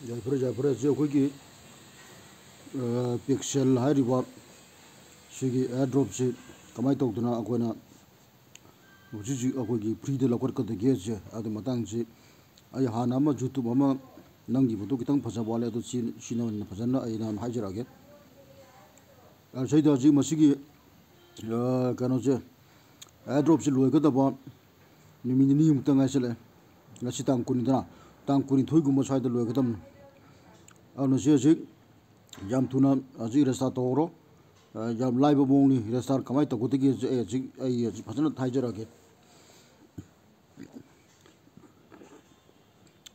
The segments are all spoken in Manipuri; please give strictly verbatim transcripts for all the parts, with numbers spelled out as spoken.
ꯌꯥꯏꯐꯔꯦ, ꯌꯥꯏꯐꯔꯦ꯫ ꯍꯧꯖꯤꯛ ꯑꯩꯈꯣꯏꯒꯤ, ꯑ, ꯄꯦꯛꯁꯦꯜ ꯍꯥꯏꯔꯤꯕ ꯁꯤꯒꯤ ꯑꯦꯌꯔꯗ꯭ꯔꯣꯞꯁꯤ ꯀꯃꯥꯏꯅ ꯇꯧꯗꯅ ꯑꯩꯈꯣꯏꯅ ꯍꯧꯖꯤꯛ ꯍꯧꯖꯤꯛ ꯑꯩꯈꯣꯏꯒꯤ ꯐ꯭ꯔꯤꯗ ꯂꯧꯈꯠꯀꯗꯒꯦꯁꯦ, ꯑꯗꯨ ꯃꯇꯥꯡꯁꯤ ꯑꯩ ꯍꯥꯟꯅ ꯑꯃ YouTube ꯑꯃ ꯅꯝꯈꯤꯕꯗꯣ ꯈꯤꯇꯪ ꯐꯖꯕ ꯋꯥꯠꯂꯦ, ꯑꯗꯨ ꯁꯤ, ꯁꯤꯅ ꯑꯣꯏꯅ ꯐꯖꯅ ꯑꯩꯅ ꯍꯥꯏꯖꯔꯛꯑꯒꯦ꯫ ꯑ, ꯁꯤꯗ ꯍꯧꯖꯤꯛ ꯃꯁꯤꯒꯤ, ꯑ, ꯀꯩꯅꯣꯁꯦ, ꯑꯦꯌꯔꯗ꯭ꯔꯣꯞꯁꯦ ꯂꯣꯏꯒꯗꯕ ꯅꯨꯃꯤꯠ ꯅꯤꯅꯤꯃꯨꯛꯇ ꯉꯥꯏꯁꯤꯜꯂꯛꯑꯦ꯫ ꯉꯁꯤ ꯇꯥꯡ ꯀꯨꯟꯅꯤꯗꯅ, ꯇꯥꯡ ꯀꯨꯟꯅꯤꯊꯣꯏꯒꯨꯝꯕ ꯁ꯭ꯋꯥꯏꯗ ꯂꯣꯏꯒꯗꯕꯅꯤ꯫ ꯑꯗꯨꯅ ꯁꯤ ꯍꯧꯖꯤꯛ ꯌꯥꯝ ꯊꯨꯅ ꯍꯧꯖꯤꯛ ꯔꯦꯖꯤꯁꯇꯥꯔ ꯇꯧꯍꯧꯔꯣ꯫ ꯑ, ꯌꯥꯝ ꯂꯥꯏꯕ ꯃꯑꯣꯡꯅꯤ꯫ ꯔꯦꯖꯤꯁꯇꯥꯔ ꯀꯃꯥꯏꯅ ꯇꯧꯒꯗꯒꯦꯁꯦ ꯑꯩ ꯍꯧꯖꯤꯛ, ꯑꯩ ꯍꯧꯖꯤꯛ ꯐꯖꯅ ꯍꯥꯏꯖꯔꯛꯑꯒꯦ꯫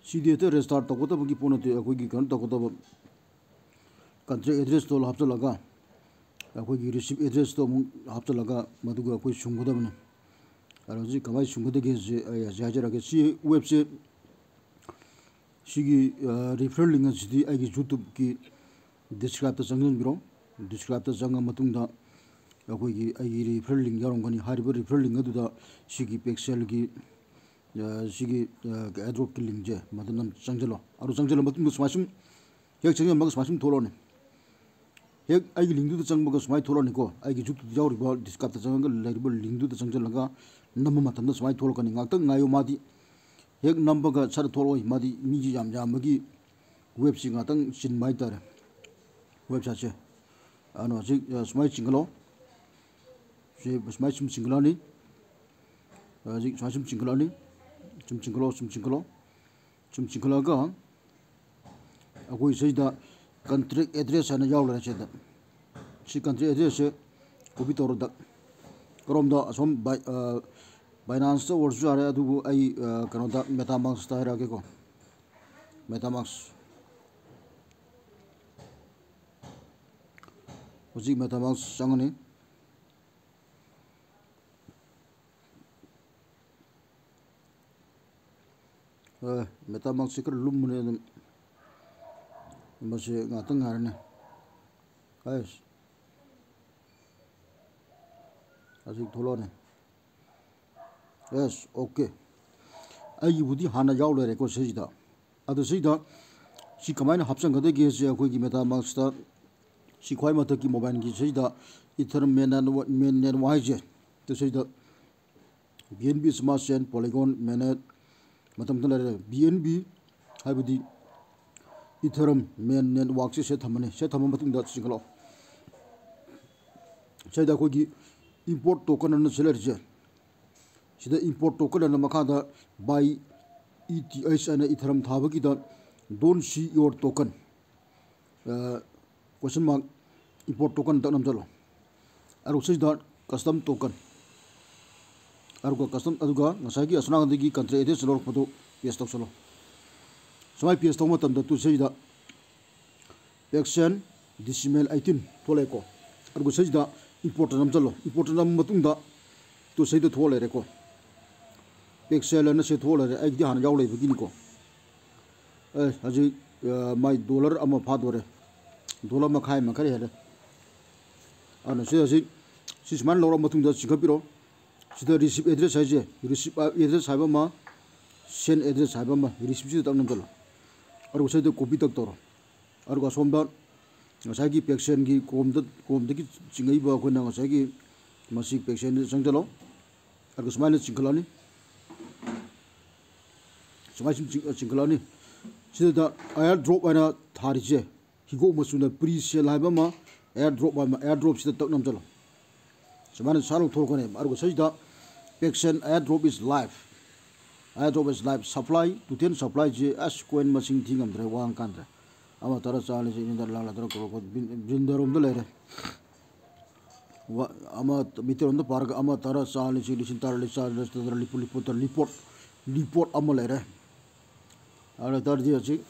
ꯁꯤꯗꯤ ꯍꯦꯛꯇ ꯔꯦꯖꯤꯁꯇꯥꯔ ꯇꯧꯒꯗꯕꯒꯤ ꯄꯣꯠ ꯅꯠꯇꯦ꯫ ꯑꯩꯈꯣꯏꯒꯤ ꯀꯩꯅꯣ ꯇꯧꯒꯗꯕ, ꯀꯟꯇ꯭ꯔꯦꯛ ꯑꯦꯗ꯭ꯔꯦꯁꯇꯣ ꯍꯥꯞꯆꯤꯜꯂꯒ, ꯑꯩꯈꯣꯏꯒꯤ ꯔꯤꯁꯤꯞ ꯑꯦꯗ꯭ꯔꯦꯁꯇꯣ ꯑꯃꯨꯛ ꯍꯥꯞꯆꯤꯜꯂꯒ ꯃꯗꯨꯒ ꯑꯩꯈꯣꯏ ꯁꯨꯡꯒꯗꯕꯅꯤ꯫ ꯑꯗꯣ ꯍꯧꯖꯤꯛ ꯀꯃꯥꯏꯅ ꯁꯨꯡꯒꯗꯒꯦꯁꯦ ꯑꯩ ꯍꯧꯖꯤꯛ ꯍꯥꯏꯖꯔꯛꯑꯒꯦ꯫ ꯁꯤ ꯋꯦꯕꯁꯦ, ꯁꯤꯒꯤ, ꯑ, ꯔꯤꯐꯔꯦꯜ ꯂꯤꯡ ꯑꯁꯤꯗꯤ ꯑꯩꯒꯤ YouTubeꯀꯤ ꯗꯤꯁꯀ꯭ꯔꯥꯏꯞꯇ ꯆꯪꯁꯤꯟꯕꯤꯔꯣ꯫ ꯗꯤꯁꯀ꯭ꯔꯥꯏꯞꯇ ꯆꯪꯉ ꯃꯇꯨꯡꯗ ꯑꯩꯈꯣꯏꯒꯤ ꯑꯩꯒꯤ ꯔꯤꯐꯔꯦꯜ ꯂꯤꯡ ꯌꯥꯎꯔꯝꯒꯅꯤ꯫ ꯍꯥꯏꯔꯤꯕ ꯔꯤꯐꯔꯦꯜ ꯂꯤꯡ ꯑꯗꯨꯗ ꯁꯤꯒꯤ ꯄꯦꯛꯁꯦꯜꯒꯤ, ꯑ, ꯁꯤꯒꯤ, ꯑ, ꯑꯦꯌꯔꯗ꯭ꯔꯣꯞꯀꯤ ꯂꯤꯡꯁꯦ ꯃꯗꯨ ꯅꯝ ꯆꯪꯁꯤꯜꯂꯣ꯫ ꯑꯗꯨ ꯆꯪꯁꯤꯜꯂ ꯃꯇꯨꯡꯗ ꯁꯨꯃꯥꯏ ꯁꯨꯝ ꯍꯦꯛ ꯆꯪꯁꯤꯟꯕꯒ ꯁꯨꯃꯥꯏ ꯁꯨꯝ ꯊꯣꯛꯂꯛꯑꯅꯤ꯫ ꯍꯦꯛ ꯑꯩꯒꯤ ꯂꯤꯡꯗꯨꯗ ꯆꯪꯕꯒ ꯁꯨꯃꯥꯏꯅ ꯊꯣꯛꯂꯛꯑꯅꯤꯀꯣ꯫ ꯑꯩꯒꯤ YouTubeꯇ ꯌꯥꯎꯔꯤꯕ, ꯗꯤꯁꯀ꯭ꯔꯥꯏꯞꯇ ꯆꯪꯉꯒ ꯂꯩꯔꯤꯕ ꯂꯤꯡꯗꯨꯗ ꯆꯪꯁꯤꯜꯂꯒ ꯅꯝꯕ ꯃꯇꯝꯗ ꯁꯨꯃꯥꯏꯅ ꯊꯣꯛꯂꯛꯀꯅꯤ꯫ ꯉꯥꯛꯇꯪ ꯉꯥꯏꯌꯨ꯫ ꯃꯥꯗꯤ ꯍꯦꯛ ꯅꯝꯕꯒ ꯁꯠ ꯊꯣꯛꯂꯛꯑꯣꯏ꯫ ꯃꯥꯗꯤ ꯃꯤꯁꯤ ꯌꯥꯝ ꯌꯥꯝꯕꯒꯤ ꯋꯦꯕꯁꯤ ꯉꯥꯛꯇꯪ ꯆꯤꯟꯕ ꯍꯥꯏꯇꯥꯔꯦ, ꯋꯦꯕꯁꯥꯏꯠꯁꯦ꯫ ꯑꯗꯨꯅ ꯍꯧꯖꯤꯛ, ꯑ, ꯁꯨꯃꯥꯏꯅ ꯆꯤꯡꯈꯠꯂꯣ꯫ ꯁꯤ ꯁꯨꯃꯥꯏꯅ ꯁꯨꯝ ꯆꯤꯡꯈꯠꯂꯛꯑꯅꯤ꯫ ꯍꯧꯖꯤꯛ ꯁꯨꯃꯥꯏꯅ ꯁꯨꯝ ꯆꯤꯡꯈꯠꯂꯛꯑꯅꯤ꯫ ꯁꯨꯝ ꯆꯤꯡꯈꯠꯂꯣ, ꯁꯨꯝ ꯆꯤꯡꯈꯠꯂꯣ꯫ ꯁꯨꯝ ꯆꯤꯡꯈꯠꯂꯛꯑꯒ ꯑꯩꯈꯣꯏ ꯁꯤꯗ ꯀꯟꯇ꯭ꯔꯦꯛ ꯑꯦꯗ꯭ꯔꯦꯁ ꯍꯥꯏꯅ ꯌꯥꯎ ꯂꯩꯔꯦ ꯁꯤꯗ꯫ ꯁꯤ ꯀꯟꯇ꯭ꯔꯦꯛ ꯑꯦꯗ꯭ꯔꯦꯁꯁꯦ ꯀꯣꯄꯤ ꯇꯧꯔꯗ ꯀꯔꯣꯝꯗ ꯑꯁꯣꯝ ꯕꯥꯏ-, ꯑ, ꯕꯥꯏꯅꯥꯟꯁꯇ ꯑꯣꯏꯔꯁꯨ ꯌꯥꯔꯦ, ꯑꯗꯨꯕꯨ ꯑꯩ, ꯑ, ꯀꯩꯅꯣꯗ MetaMaskꯇ ꯍꯥꯏꯔꯛꯑꯒꯦꯀꯣ꯫ MetaMask꯫ ꯍꯧꯖꯤꯛ MetaMask ꯆꯪꯉꯅꯤ꯫ ꯑꯦ, MetaMaskꯁꯦ ꯈꯔ ꯂꯨꯝꯕꯅꯦ ꯑꯗꯨꯝ꯫ ꯃꯁꯤ ꯉꯥꯛꯇꯪ ꯉꯥꯏꯔꯅꯤ꯫ ꯑꯩꯁ꯫ ꯍꯧꯖꯤꯛ ꯊꯣꯛꯂꯛꯑꯅꯤ꯫ Yes, okay꯫ ꯑꯩꯒꯤꯕꯨꯗꯤ ꯍꯥꯟꯅ ꯌꯥꯎ ꯂꯩꯔꯦꯀꯣ ꯁꯤꯁꯤꯗ꯫ ꯑꯗꯨ ꯁꯤꯗ ꯁꯤ ꯀꯃꯥꯏꯅ ꯍꯥꯞꯆꯟꯒꯗꯒꯦꯁꯦ, ꯑꯩꯈꯣꯏꯒꯤ MetaMask ꯁꯤ ꯈ꯭ꯋꯥꯏ ꯃꯊꯛꯀꯤ mobile ꯒꯤ ꯁꯤꯗ Ethereum main network, main network ꯍꯥꯏꯁꯦ, ꯁꯤꯗ B N B Smart Chain, Polygon mainnet, ꯃꯊꯪ ꯃꯊꯪ ꯂꯩꯔꯦ꯫ B N B ꯍꯥꯏꯕꯗꯤ Ethereum main network ꯁꯦ ꯁꯤꯗ ꯊꯝꯃꯅꯤ꯫ ꯁꯤꯗ ꯊꯝꯃ ꯃꯇꯨꯡꯗ ꯆꯤꯡꯈꯠꯂꯛꯑꯣ꯫ ꯁꯤꯗ ꯑꯩꯈꯣꯏꯒꯤ import token ꯑꯅ ꯁꯤ ꯂꯩꯔꯤꯁꯦ꯫ ꯁꯤꯗ import token ꯑꯅ ꯃꯈꯥꯗ buy E T H ꯍꯥꯏꯅ Ethereum ꯊꯥꯕꯒꯤꯗ "Don't see your token", question mark, import token ꯇꯛ ꯅꯝꯁꯤꯜꯂꯣ꯫ ꯑꯗꯨꯒ ꯁꯤꯗ custom token, ꯑꯗꯨꯒ custom, ꯑꯗꯨꯒ ꯉꯁꯥꯏꯒꯤ ꯑꯁꯣꯝ ꯅꯥꯀꯟꯗꯒꯤ country address ꯂꯧꯔꯛꯄꯗꯣ paste ꯇꯧꯁꯜꯂꯣ꯫ ꯁꯨꯃꯥꯏꯅ paste ꯇꯧꯕ ꯃꯇꯝꯗ ꯇꯨ ꯁꯤꯗ Paxos decimal eighteen ꯊꯣꯛꯂꯛꯑꯦꯀꯣ꯫ ꯑꯗꯨꯒ ꯁꯤꯗ import ꯅꯝꯁꯤꯜꯂꯣ꯫ Import ꯅꯝꯕ ꯃꯇꯨꯡꯗ ꯇꯨ ꯁꯤꯗ ꯊꯣꯛꯑ ꯂꯩꯔꯦꯀꯣ꯫ Paxos ꯑꯅ ꯁꯤ ꯊꯣꯛꯑ ꯂꯩꯔꯦ꯫ ꯑꯩꯒꯤꯗꯤ ꯍꯥꯟꯅ ꯌꯥꯎ ꯂꯩꯕꯒꯤꯅꯤꯀꯣ꯫ ꯑꯦ, ꯍꯧꯖꯤꯛ, ꯑ, ꯃꯥꯏ dollar ꯑꯃ ꯐꯥꯗꯣꯔꯦ꯫ Dollar ꯃꯈꯥꯏ ꯑꯃ ꯈꯔ ꯍꯦꯜꯂꯦ꯫ ꯑꯗꯨꯅ ꯁꯤ ꯍꯧꯖꯤꯛ ꯁꯤ ꯁꯨꯃꯥꯏꯅ ꯂꯧꯔ ꯃꯇꯨꯡꯗ ꯆꯤꯡꯈꯠꯄꯤꯔꯣ꯫ ꯁꯤꯗ receive address ꯍꯥꯏꯁꯦ, receive address ꯍꯥꯏꯕ ꯑꯃ, send address ꯍꯥꯏꯕ ꯑꯃ, receipt ꯁꯤꯗ ꯇꯛ ꯅꯝꯁꯤꯜꯂꯣ꯫ ꯑꯗꯨꯒ ꯁꯤꯗ copy ꯇꯛ ꯇꯧꯔꯣ꯫ ꯑꯗꯨꯒ ꯑꯁꯣꯝꯗ ꯉꯁꯥꯏꯒꯤ Paxos ꯀꯤ Chrome ꯗ, Chrome ꯗꯒꯤ ꯆꯤꯡꯉꯛꯏꯕ ꯑꯩꯈꯣꯏꯅ ꯉꯁꯥꯏꯒꯤ ꯃꯁꯤ Paxos ꯗ ꯆꯪꯁꯤꯜꯂꯣ꯫ ꯑꯗꯨꯒ ꯁꯨꯃꯥꯏꯅ ꯆꯤꯡꯈꯠꯂꯛꯑꯅꯤ꯫ ꯁꯨꯃꯥꯏꯅ ꯁꯨꯝ ꯆꯤꯡ-, ꯆꯤꯡꯈꯠꯂꯛꯑꯅꯤ꯫ ꯁꯤꯗ airdrop ꯍꯥꯏꯅ ꯊꯥꯔꯤꯁꯦ, ꯍꯤꯒꯣꯛ ꯃꯆꯨꯅ pre-sale ꯍꯥꯏꯕ ꯑꯃ, airdrop ꯍꯥꯏꯕ ꯑꯃ, airdrop ꯁꯤꯗ ꯇꯛ ꯅꯝꯁꯤꯜꯂꯣ꯫ ꯁꯨꯃꯥꯏꯅ ꯁꯥ ꯂꯧꯊꯣꯔꯛꯀꯅꯦꯕ꯫ ꯑꯗꯨꯒ ꯁꯤꯗ Paxos airdrop is live, airdrop is live, supply, total supply ꯁꯦ ꯑꯁ coin ꯃꯁꯤꯡ ꯊꯤ ꯉꯝꯗ꯭ꯔꯦ, ꯋꯥ ꯉꯥꯡ ꯀꯥꯟꯗ꯭ꯔꯦ꯫ ꯑꯃ ꯇꯔꯥ ꯆꯥ ꯂꯤꯁꯤꯡ ꯑꯅꯤ ꯇꯔꯥ ꯂꯥꯛ ꯇꯔꯥ ꯀ꯭ꯔꯣꯔ ꯀ꯭ꯔꯣꯔ ꯕ꯭ꯔꯤꯟꯗꯔꯣꯝꯗ ꯂꯩꯔꯦ꯫ ꯋꯥ-, ꯑꯃ ꯃꯤꯇꯔ ꯑꯃꯗ ꯄꯥꯔꯒ ꯑꯃ ꯇꯔꯥ ꯆꯥ ꯂꯤꯁꯤꯡ, ꯂꯤꯁꯤꯡ ꯇꯔꯥ ꯂꯤꯁꯤꯡ ꯇꯔꯥ ꯂꯤꯁꯤꯡ ꯇꯔꯥ ꯂꯤꯄꯣꯠ, ꯂꯤꯄꯣꯠ, ꯂꯤꯄꯣꯠ ꯑꯃ ꯂꯩꯔꯦ꯫ ꯑꯗꯨ ꯑꯣꯏ ꯇꯥꯔꯗꯤ ꯍꯧꯖꯤꯛ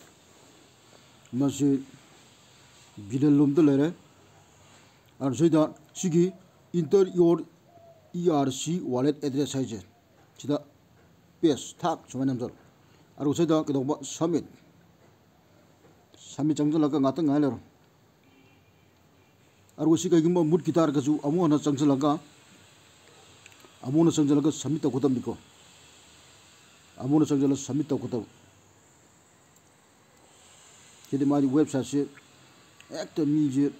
ꯃꯁꯤ ꯕꯤꯂꯦꯟ ꯂꯣꯝꯗ ꯂꯩꯔꯦ꯫ ꯑꯗꯨ ꯁꯤꯗ ꯁꯤꯒꯤ "Enter your E R C wallet address" ꯍꯥꯏꯁꯦ, ꯁꯤꯗ paste ꯊꯥꯛ ꯁꯨꯃꯥꯏꯅ ꯅꯝꯖꯜꯂꯣ꯫ ꯑꯗꯨꯒ ꯁꯤꯗ ꯀꯩꯗꯧꯕ? Submit꯫ Submit ꯆꯪꯁꯤꯜꯂꯒ ꯉꯥꯛꯇꯪ ꯉꯥꯏ ꯂꯩꯔꯣ꯫ ꯑꯗꯨꯒ ꯁꯤ ꯀꯩꯒꯨꯝꯕ ꯃꯨꯠꯈꯤ ꯇꯥꯔꯒꯁꯨ ꯑꯃꯨꯛ ꯍꯟꯅ ꯆꯪꯁꯤꯜꯂꯒ, ꯑꯃꯨꯛ ꯍꯟꯅ ꯆꯪꯁꯤꯜꯂꯒ submit ꯇꯧꯒꯗꯕꯅꯤꯀꯣ꯫ ꯑꯃꯨꯛ ꯍꯟꯅ ꯆꯪꯁꯤꯜꯂꯒ submit ꯇꯧꯒꯗꯕ꯫ ꯍꯥꯏꯗꯤ ꯃꯥꯗꯤ ꯋꯦꯕꯁꯥꯏꯠꯁꯦ ꯍꯦꯛꯇ ꯃꯤꯁꯦ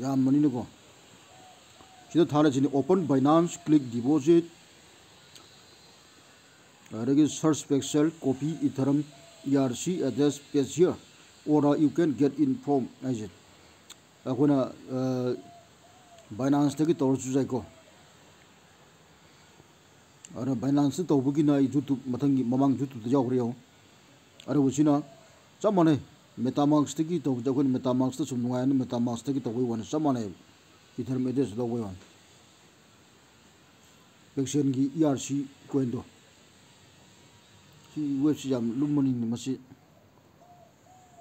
ꯌꯥꯝꯕꯅꯤꯅꯀꯣ꯫ ꯁꯤꯗ ꯊꯥꯔꯁꯤꯅꯤ, "Open Binance, click deposit, ꯑꯗꯒꯤ search Paxos, copy Ethereum E R C address, paste here, or you can get inform" ꯍꯥꯏꯁꯦ꯫ ꯑꯩꯈꯣꯏꯅ ꯕꯥꯏꯅꯥꯟꯁꯇꯒꯤ ꯇꯧꯔꯁꯨ ꯌꯥꯏꯀꯣ꯫ ꯑꯗꯨꯅ ꯕꯥꯏꯅꯥꯟꯁꯇ ꯇꯧꯕꯒꯤꯅ ꯑꯩ ꯌꯨꯇ꯭ꯌꯨꯕ ꯃꯊꯪꯒꯤ, ꯃꯃꯥꯡ ꯌꯨꯇ꯭ꯌꯨꯕꯇ ꯌꯥꯎꯈ꯭ꯔꯦ ꯌꯦꯡꯉꯣ꯫ ꯑꯗꯨꯒ ꯁꯤꯅ ꯆꯞ ꯃꯥꯟꯅꯩ, ꯃꯦꯇꯥꯃꯥꯛꯁꯇꯒꯤ ꯇꯧꯕꯗ ꯑꯩꯈꯣꯏꯅ ꯃꯦꯇꯥꯃꯥꯛꯁꯇ ꯁꯨꯝ ꯅꯨꯡꯉꯥꯏꯅ ꯃꯦꯇꯥꯃꯥꯛꯁꯇꯒꯤ ꯇꯧꯕꯩ ꯋꯥꯅꯤ, ꯆꯞ ꯃꯥꯟꯅꯩꯕ꯫ ꯏꯊꯔꯝ ꯑꯦꯗ꯭ꯔꯦꯁ ꯂꯧꯕꯩ ꯋꯥꯅꯤ꯫ ꯄꯦꯛꯁꯦꯟꯒꯤ ꯏ ꯑꯥꯔ ꯁꯤ ꯀꯣꯏꯟꯗꯣ꯫ ꯁꯤ ꯋꯦꯕꯁꯤ ꯌꯥꯝ ꯂꯨꯝꯃꯅꯤꯡꯉꯤ ꯃꯁꯤ꯫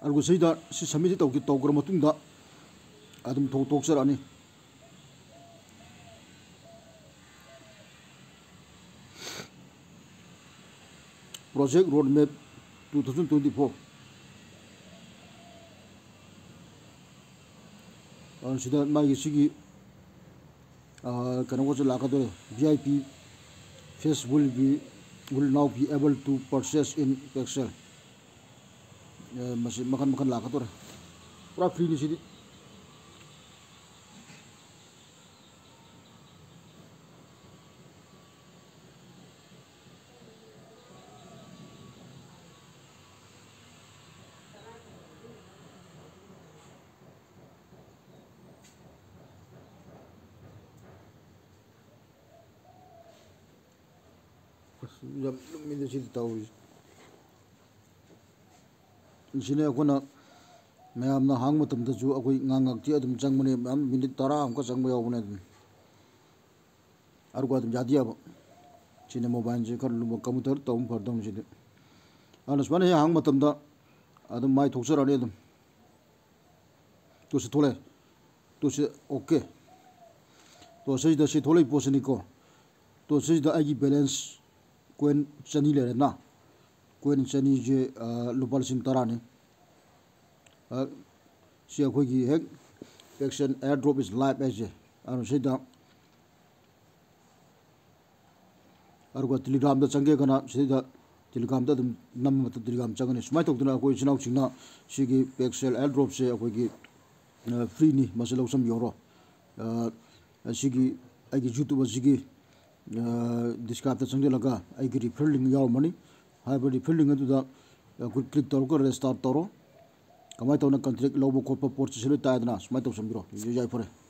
ꯑꯗꯨꯒ ꯁꯤꯗ ꯁꯤ ꯁꯕꯃꯤꯠꯁꯤ ꯇꯧꯈꯤ-, ꯇꯧꯈ꯭ꯔ ꯃꯇꯨꯡꯗ ꯑꯗꯨꯝ ꯊꯣꯛ-, ꯊꯣꯛꯆꯔꯛꯑꯅꯤ꯫ Project Roadmap two thousand twenty-four꯫ ꯑꯗꯨ ꯁꯤꯗ ꯃꯥꯒꯤ ꯁꯤꯒꯤ, ꯑ, ꯀꯩꯅꯣꯒꯁꯨ ꯂꯥꯛꯀꯗꯧꯔꯦ, V I P fees will be, will now be able to purchase in Paxos꯫ ꯑ, ꯃꯁꯤ ꯃꯈꯟ ꯃꯈꯟ ꯂꯥꯛꯀꯗꯧꯔꯦ꯫ ꯄꯨꯔꯥ ꯐ꯭ꯔꯤꯅꯤ ꯁꯤꯗꯤ꯫ ꯑꯁ, ꯌꯥꯝ ꯂꯨꯝꯃꯤꯗ ꯁꯤꯗꯤ ꯇꯧꯔꯤꯁꯦ꯫ ꯁꯤꯅꯦ ꯑꯩꯈꯣꯏꯅ ꯃꯌꯥꯝꯅ ꯍꯥꯡꯕ ꯃꯇꯝꯗꯁꯨ ꯑꯩꯈꯣꯏ ꯉꯥꯡꯉꯛꯇꯤ ꯑꯗꯨꯝ ꯆꯪꯕꯅꯦ, ꯃꯌꯥꯝ ꯃꯤꯅꯤꯠ ꯇꯔꯥꯃꯨꯛꯀ ꯆꯪꯕ ꯌꯥꯎꯕꯅꯦ ꯑꯗꯨꯝ꯫ ꯑꯗꯨꯒ ꯑꯗꯨꯝ ꯌꯥꯗꯤ ꯌꯥꯕ꯫ ꯁꯤꯅ ꯃꯣꯕꯥꯏꯜꯁꯦ ꯈꯔ ꯂꯨꯝꯕ, ꯀꯝꯄ꯭ꯌꯨꯇꯔ ꯇꯧꯕꯅ ꯐꯔꯗꯧꯅꯤ ꯁꯤꯗꯤ꯫ ꯑꯗꯨꯅ ꯁꯨꯃꯥꯏꯅ ꯍꯦꯛ ꯍꯥꯡꯕ ꯃꯇꯝꯗ ꯑꯗꯨꯝ ꯃꯥꯏ ꯊꯣꯛꯆꯔꯛꯑꯅꯤ ꯑꯗꯨꯝ꯫ ꯇꯨ ꯁꯤ ꯊꯣꯛꯂꯛꯑꯦ꯫ ꯇꯨ ꯁꯤ ꯑꯣꯀꯦ꯫ ꯇꯣ ꯁꯤꯗ ꯁꯤ ꯊꯣꯛꯂꯛꯏ ꯄꯣꯠꯁꯤꯅꯤꯀꯣ꯫ ꯇꯣ ꯁꯤꯗ ꯑꯩꯒꯤ ꯕꯦꯂꯦꯟꯁ ꯀꯣꯏꯟ ꯆꯅꯤ ꯂꯩꯔꯦꯅ꯫ ꯀꯣꯏꯟ ꯆꯅꯤꯁꯦ, ꯑ, ꯂꯨꯄꯥ ꯂꯤꯁꯤꯡ ꯇꯔꯥꯅꯤ꯫ ꯑ, ꯁꯤ ꯑꯩꯈꯣꯏꯒꯤ ꯍꯦꯛ Paxos airdrop is live ꯍꯥꯏꯁꯦ꯫ ꯑꯗꯨꯅ ꯁꯤꯗ ꯑꯗꯨꯒ ꯇꯦꯂꯤꯒ꯭ꯔꯥꯝꯗ ꯆꯪꯒꯦ ꯀꯅꯥ ꯁꯤꯗ Telegram-ꯗ ꯑꯗꯨꯝ ꯅꯝꯕ ꯃꯇꯝꯗ Telegram ꯆꯪꯒꯅꯤ꯫ ꯁꯨꯃꯥꯏꯅ ꯇꯧꯗꯅ ꯑꯩꯈꯣꯏ ꯏꯆꯤꯟ ꯏꯅꯥꯎꯁꯤꯡꯅ ꯁꯤꯒꯤ Paxel AirDrop-ꯁꯦ ꯑꯩꯈꯣꯏꯒꯤ, ꯑ, free-ꯅꯤ, ꯃꯁꯤ ꯂꯧꯁꯤꯟꯕꯤꯍꯧꯔꯣ꯫ ꯑ, ꯑꯁꯤꯒꯤ ꯑꯩꯒꯤ YouTube ꯑꯁꯤꯒꯤ, ꯑ, describe-ꯇ ꯆꯪꯁꯤꯜꯂꯒ ꯑꯩꯒꯤ referral link ꯌꯥꯎꯔꯝꯃꯅꯤ꯫ ꯍꯥꯏꯔꯤꯕ referral link ꯑꯗꯨꯗ, ꯑ, click ꯇꯧꯔꯒ register ꯇꯧꯔꯣ꯫ ꯀꯃꯥꯏꯅ ꯇꯧꯅ contract ꯂꯧꯕ ꯈꯣꯠꯄ ꯄꯣꯠꯁꯤ ꯂꯣꯏ ꯇꯥꯏꯗꯅ ꯁꯨꯃꯥꯏꯅ ꯇꯧꯁꯟꯕꯤꯔꯣ꯫ ꯌꯥꯏꯐꯔꯦ꯫